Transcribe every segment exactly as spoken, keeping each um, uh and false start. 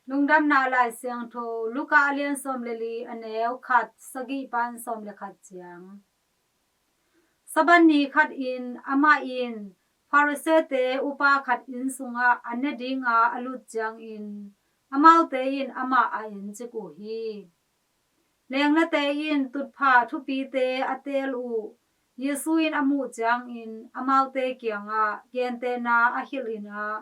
Lungdamna Lai Siangtho, Luka a lian sawm le li, a neu khat, sagih pan sawm le khat ciang. Sabbath ni khat in amah in Pharisee-te upa khat inn sungah an ne dinga a lut ciangin, amaute in amah a encik uh hi. Lenglate in tutphah thupite a teel uh Jesu in a muh ciangin amaute kiangah gentehna a hilh in ah,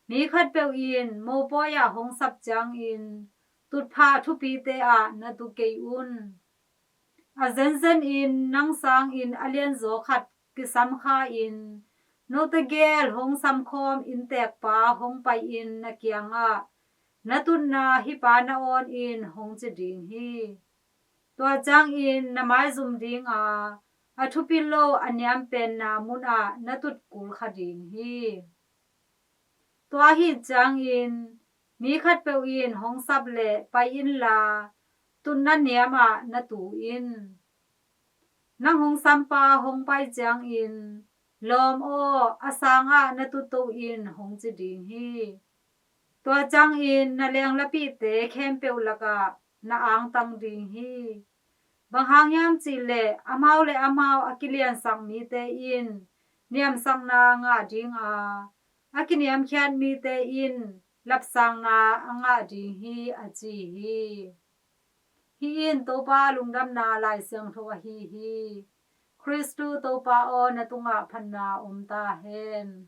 mi khatpeuh in mopawi ah hong sap ciangin tutphah thupite ah na tu kei un. A zenzen in nang sangin a lianzaw khat kisam kha in, note gel hong samkhawm innteekpa hong pai-in na kiangah, na tutna hih pa na awn in, hong ci ding hi. Tua ciangin na maizum dinga a thupi lo a niam penna munah na tut kul kha ding hi. Tua ahih ciangin mi khatpeuh in hong sap leh pai inla, tutna niam ah na tu in. Nang hong sampa hong pai ciangin, lawm aw, a sangah na tut to in, hong ci ding hi. Tua ciangin na lenglapihte khempeuh lakah na angtang ding hi. Bang hang hiam cih leh amau le amau a kiliansak mite in niamsakna ngah dinga, a kiniamkhiat mite in lapsangna a ngah ding hi, a ci hi. Hih in Topa Lungdamna Lai Siangtho ahi hi. Khristu Topa aw, na tungah phatna om ta hen.